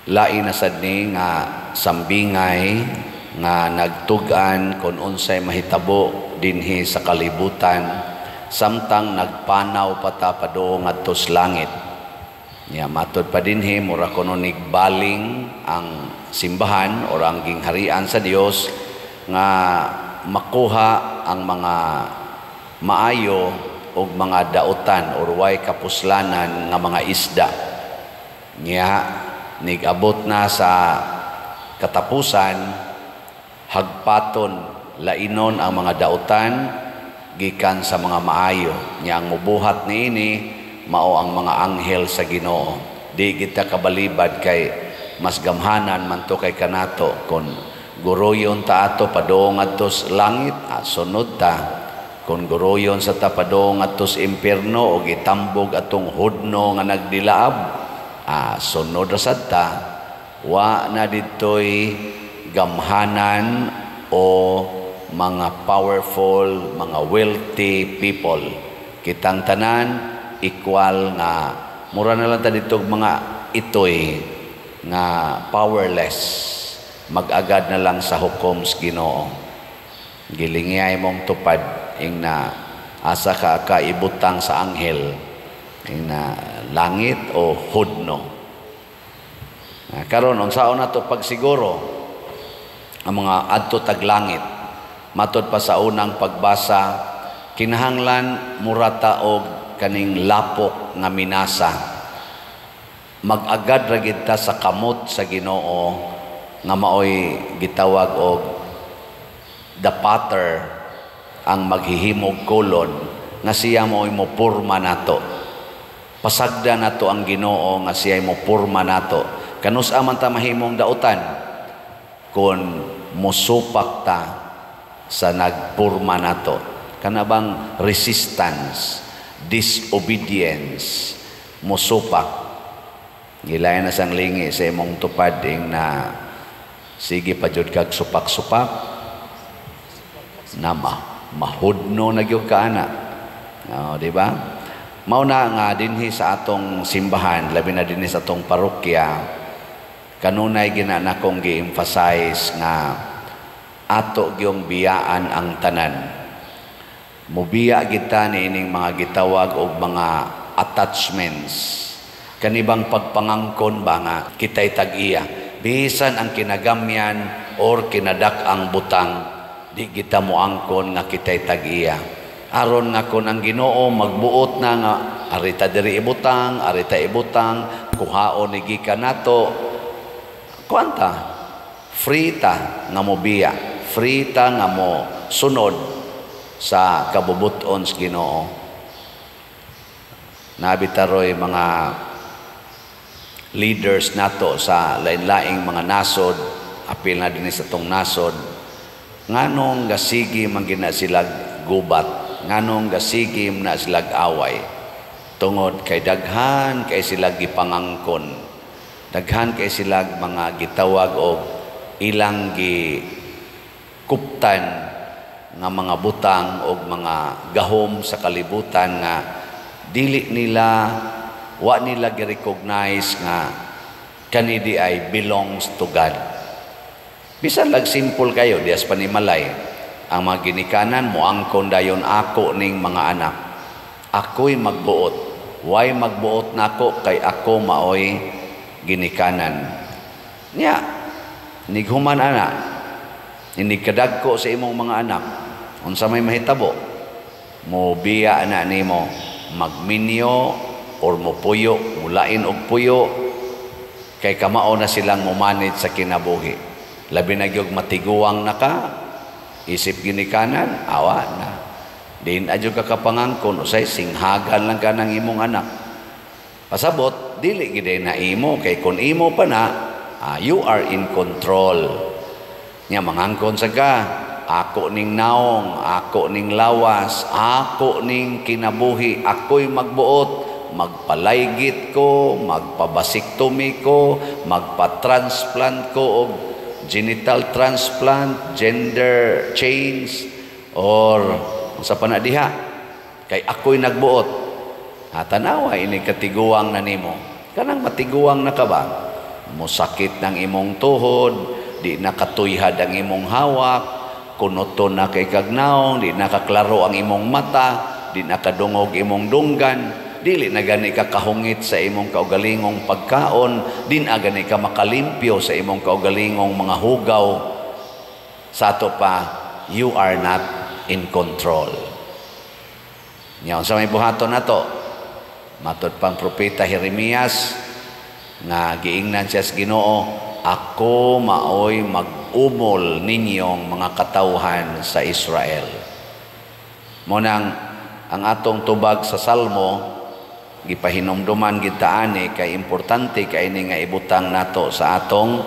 Lain na sad ni nga sambingay nga nagtug-an kung unsay mahitabo dinhi sa kalibutan samtang nagpanaw pa ta padung ngadto sa langit. Nya matod pa dinhi, mura kuno nigbaling ang simbahan or ang gingharian sa Dios nga makuha ang mga maayo og mga dautan or way kapuslanan nga mga isda. Nya nigabot na sa katapusan, hagpaton, lainon ang mga dautan gikan sa mga maayo. Nya ang mubuhat niini mao ang mga anghel sa Ginoo. Di kita kabalibad kay mas gamhanan man to kay kanato. Kon guruyon ta ato padung adto sa langit, sunod ta. Kon guruyon sa ta padung adto sa impierno o gitambog atong hudno nga nagdilaab, sunod ra sad ta. Wa na didtoy gamhanan o mga powerful, mga wealthy people. Kitang tanan equal nga mura na lang ta dito mga itoy nga powerless, mag-agad na lang sa hukom sa Ginoo. Gilingiyay mong tupad ing na asa ka kaibutang sa anghel, ing na langit o hudno. Karon, unsaon nato pagsiguro ang mga adto tag langit? Matod pa sa unang pagbasa, kinahanglan murata og kaning lapok nga minasa. Mag-agad ra gid ta sa kamot sa Ginoo nga maoy gitawag og the potter, ang maghihimog kolon nga siya maoy mopurma nato. Pasagda nato ang Ginoo nga siya mopurma nato. Kanus-a man ta mahimong dautan kon musupak ta sa nagpurma nato? Kana bang resistance, disobedience, musupak. Gilayan na sang lingi sa imong tupad ing na sige pa jud kag supak-supak na mahudno na gyud ka ana. Oh, di ba? Mao na nga dinhi sa atong simbahan, labi na dinhi sa atong parokya, kanunay gina nakong gi-emphasize nga ato gyung biyaan ang tanan. Mubiya kita niining mga gitawag og mga attachments. Kanibang pagpangangkon ba nga kita'y tag-iya. Bisan ang kinagamyan or kinadak ang butang, di kita moangkon nga kita'y tag-iya. Aron nga kon ang Ginoo magbuot na nga arita diri ibutang, arita ibutang, kuhaon ni gikan nato, kuanta, free ta nga mobiya, free ta nga mo sunod sa kabubuton sa Ginoo. Nabitaroy mga leaders nato sa lain-laing mga nasod, apil na din sa tong nasod, nganong gasigi man gina sila gubat, nganong gasigi na sila away? Tungod kay daghan kay sila gipangangkon, daghan kay sila mga gitawag og ilang gi kuptan nga mga butang og mga gahom sa kalibutan nga dili nila, wa nila gi-recognize nga kani di ay belongs to God. Bisan lag simple kayo dias panimalay, ang mga ginikanan moangkon dayon, "Ako ning mga anak, ako'y magbuot. Way magbuot nako kay ako maoy ginikanan." Nya nighuman ana, inig kadagko sa imong mga anak, unsa may mahitabo? Mo biya na nimo, magminyo or mopuyo, mulain og puyo kay kamao na silang momanage sa kinabuhi. Labi na gyud matiguang na ka, isip ginikanan, awa na. Din adyo ka kapangangkon, usay singhagan lang ka ng imong anak. Pasabot, dili gid na imo kay kun imo pa na, you are in control. Nya mangangkon sa ka, "Ako ning naong, ako ning lawas, ako ning kinabuhi, ako'y magbuot, magpalaygit ko, magpabasiktomy ko, magpa-transplant ko og genital transplant, gender change, or sa pa na diha, kay ako'y nagbuot." Ha, tanawa ini katiguang na nimo. Kanang matiguang na ka ba? Mosakit ng imong tuhod, di na katuyhad ang imong hawak, kunuton na kay kag nawong, di na kaklaro ang imong mata, di na kadungog imong dunggan, dili na gani ka kahungit sa imong kaugalingong pagkaon, di na gani ka makalimpyo sa imong kaugalingong mga hugaw. Sa ato pa, you are not in control. Nya unsa may buhaton nato? Matod pang propeta Jeremias nga giingnan siya sa Ginoo, "Ako maoy mag-umol ninyong mga katawhan sa Israel." Mao nang ang atong tubag sa Salmo, gipahinumduman gid ta ani kay importante kay ini nga ibutang nato sa atong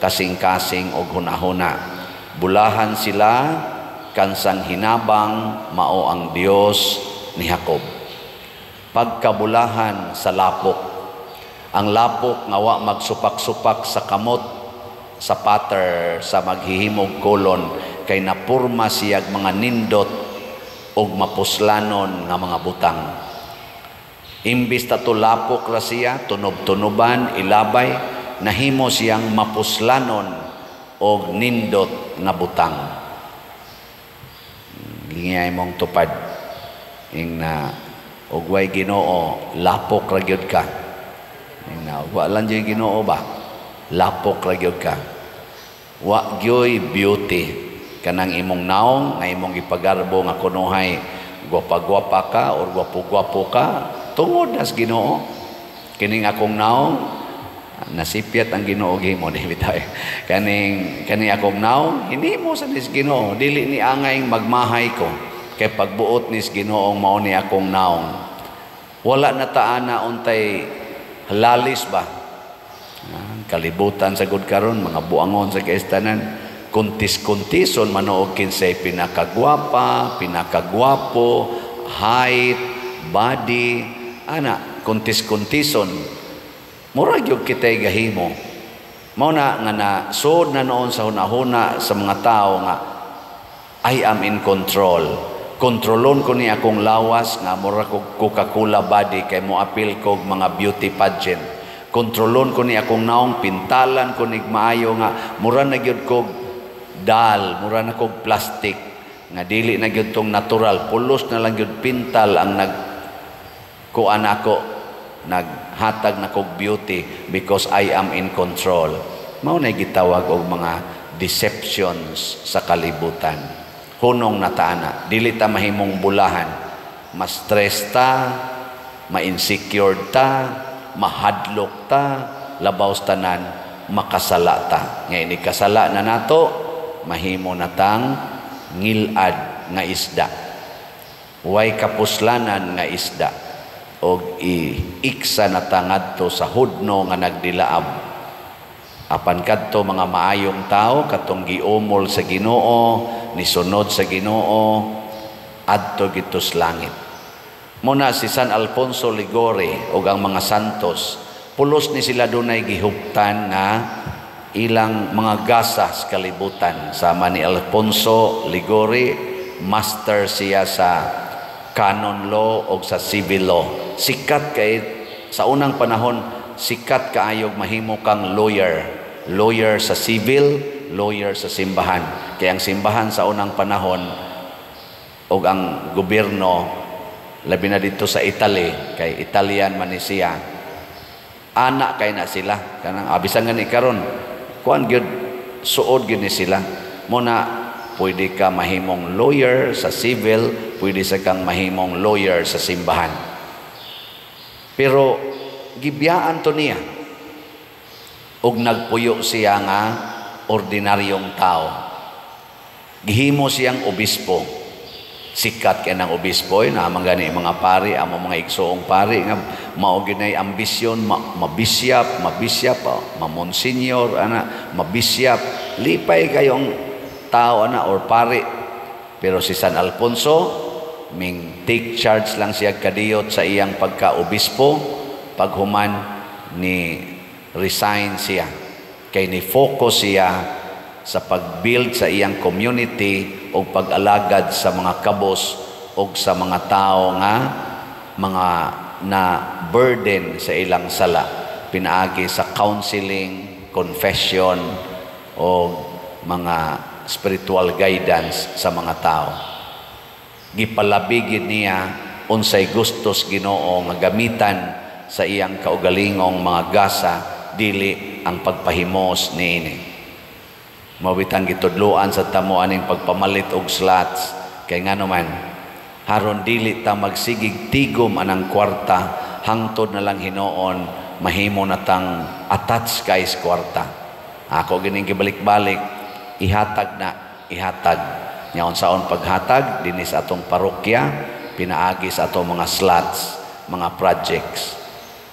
kasing-kasing og hunahuna. "Bulahan sila kansang hinabang mao ang Dios ni Jacob." Pagkabulahan sa lapok. Ang lapok nga wa magsupak-supak sa kamot sa potter sa maghihimog kolon kay napurma siyag mga nindot og mapuslanon nga mga butang. Imbis ta lapok ra siya, tunob-tunoban, ilabay, nahimo siyang mapuslanon og nindot nga butang. Lingay mong tupad ing na og way Ginoo, lapok ra gyud ka. Ing na wa lang gyud Ginoo ba, lapok ra gyud ka. Wa gyoy beauty kanang imong naong nga imong ipagarbo nga kunuhay gwapa-gwapa ka or gwapo-gwapo ka tungod nas Ginoo. Kining akong naong, nasipyat ang Ginoo gihimo di bitaw. Kaning kani akong naong hinimo sa nis Ginoo, dili ni angay magmahay ko kay pagbuot nis Ginoo mao ni akong naong. Wala na ta ana untay lalis ba. Kalibutan sa gud karon, mga buangon sa kaistanan, kuntis-kuntison manoog kinsay pinakagwapa, pinakagwapo, height, body, ana, kuntis-kuntison. Mura gyud kitay gahimo. Mao na nga na sud na noon sa hunahuna sa mga tao nga "I am in control. Kontrolon ko ni akong lawas nga mura kog Coca-Cola body kay moapil kog mga beauty pageant. Kontrolon ko ni akong naong, pintalan ko nig maayo nga mura na gyud kog dal, mura na kog plastic nga dili na gyud tong natural, pulos na lang gyud pintal ang nag kuan ako, naghatag na kog beauty because I am in control." Mao na gitawag og mga deceptions sa kalibutan. Hunong na ta ana, dili ta mahimong bulahan. Ma-stress ta, ma-insecure ta, mahadlok ta, labaw sa tanan makasala ta. Nga ini kasala na nato, mahimo na tang ngilad nga isda. Way kapuslanan nga isda og iiksa na ta ngadto sa hudno nga nagdilaab. Apan kadto mga maayong tao, katong giumol sa Ginoo, nisunod sa Ginoo, adto gito sa langit. Muna si San Alfonso Liguori ug ang mga santos, pulos ni sila dunay gihuptan nga ilang mga gasa sa kalibutan. Sama ni Alfonso Liguori, master siya sa canon law o sa civil law. Sikat kay sa unang panahon, sikat kaayog mahimo kang lawyer. Lawyer sa civil, lawyer sa simbahan. Kaya ang simbahan sa unang panahon o ang gobyerno, labi na dito sa Italy, kay Italian man ni siya, ana kay na sila. Kanang abisan gani karon, kuan gyud, suod gyud ni sila. Muna pwede ka mahimong lawyer sa civil, pwede sa kang mahimong lawyer sa simbahan. Pero gibiyaan to niya. Ug nagpuyo siya nga ordinaryong tao. Gihimo siyang obispo. Sikat kay ng obispo, eh, naman gani mga pari, amo mga igsoong pari nga mao gyud ambisyon mabisyap, mabisyap, oh, mamonsenyor ana, mabisyap. Lipay kayong tao ana or pari. Pero si San Alfonso, ming take charge lang siya kadiyot sa iyang pagka-obispo, paghuman ni resign siya. Kay ni focus siya sa pag-build sa iyang community o pag-alagad sa mga kabos o sa mga tao nga mga na burden sa ilang sala. pinaagi sa counseling, confession o mga spiritual guidance sa mga tao. Gipalabi gid niya unsay gustos Ginoo nga gamitan sa iyang kaugalingong mga gasa, dili ang pagpahimos niini. Mao bitang gitudloan sa tamo aning pagpamalit og slots kay ngano man haron dili ta magsigig tigom anang kwarta hangtod na lang hinuon mahimo na tang attach kay sa kwarta. Ako gining gibalik-balik, ihatag na, ihatag. Nya unsaon paghatag dinhi sa atong parokya? Pinaagi sa atong mga slots, mga projects.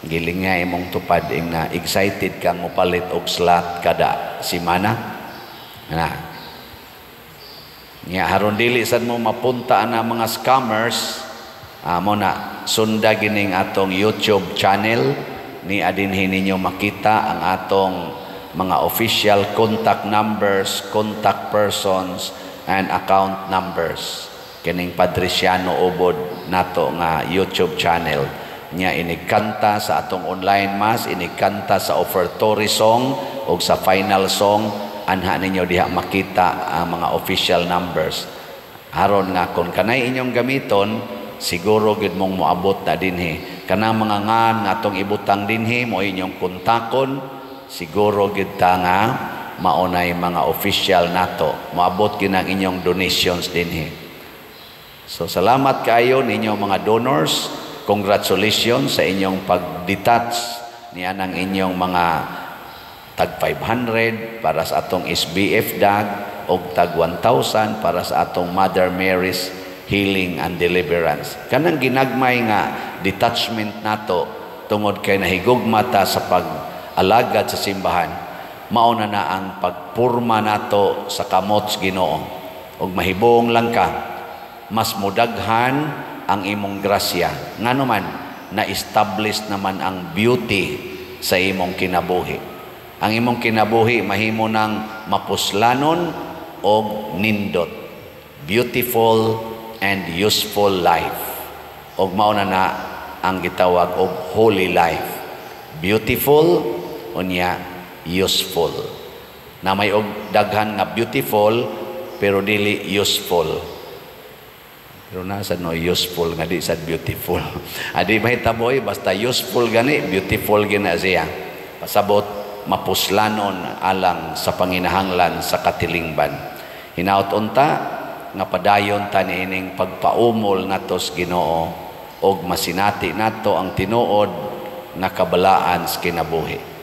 Giling nga imong tupad ing na excited kang mopalit og slot kada simana na. Nya haron dili sad mo mapunta na mga scammers, amo na sunda gining atong YouTube channel ni adinhi ninyo makita ang atong mga official contact numbers, contact persons and account numbers. Kining Padriciano Ubod nato nga YouTube channel nya, inigkanta sa atong online mass, inigkanta sa offertory song ug sa final song, anha ninyo diha makita ang mga official numbers. Aron nga kung kanay inyong gamiton, siguro gid mong moabot na dinhi. Kanang mga ngan nga atong ibutang dinhi mo inyong kontakon, siguro gid ta nga maunay mga official nato. Moabot gid ang inyong donations dinhi. So salamat kaayo ninyo mga donors. Congratulations sa inyong pag-detach niya ng inyong mga tag 500 para sa atong SBF dag o tag 1,000 para sa atong Mother Mary's Healing and Deliverance. Kanang ginagmay nga detachment nato tungod kay nahigugma ta sa pag-alagad sa simbahan, mao na na ang pagpurma nato sa kamot sa Ginoo. Ug mahibong lang ka, mas mudaghan ang imong grasya. Ngano man, na-establish naman ang beauty sa imong kinabuhi. Ang imong kinabuhi mahimo ng mapuslanon og nindot. Beautiful and useful life. Og mao na na ang gitawag og holy life. Beautiful unya useful. Na may og daghan nga beautiful pero dili useful. Pero nasa no useful nga di sad beautiful. Adi mahitaboy, basta useful gani, beautiful gina siya. Pasabot mapuslanon alang sa panginahanglan sa katilingban. Hinaut unta nga padayon ta niining pagpaumol nato sa Ginoo og masinati nato ang tinuod nga kabalaan sa kinabuhi.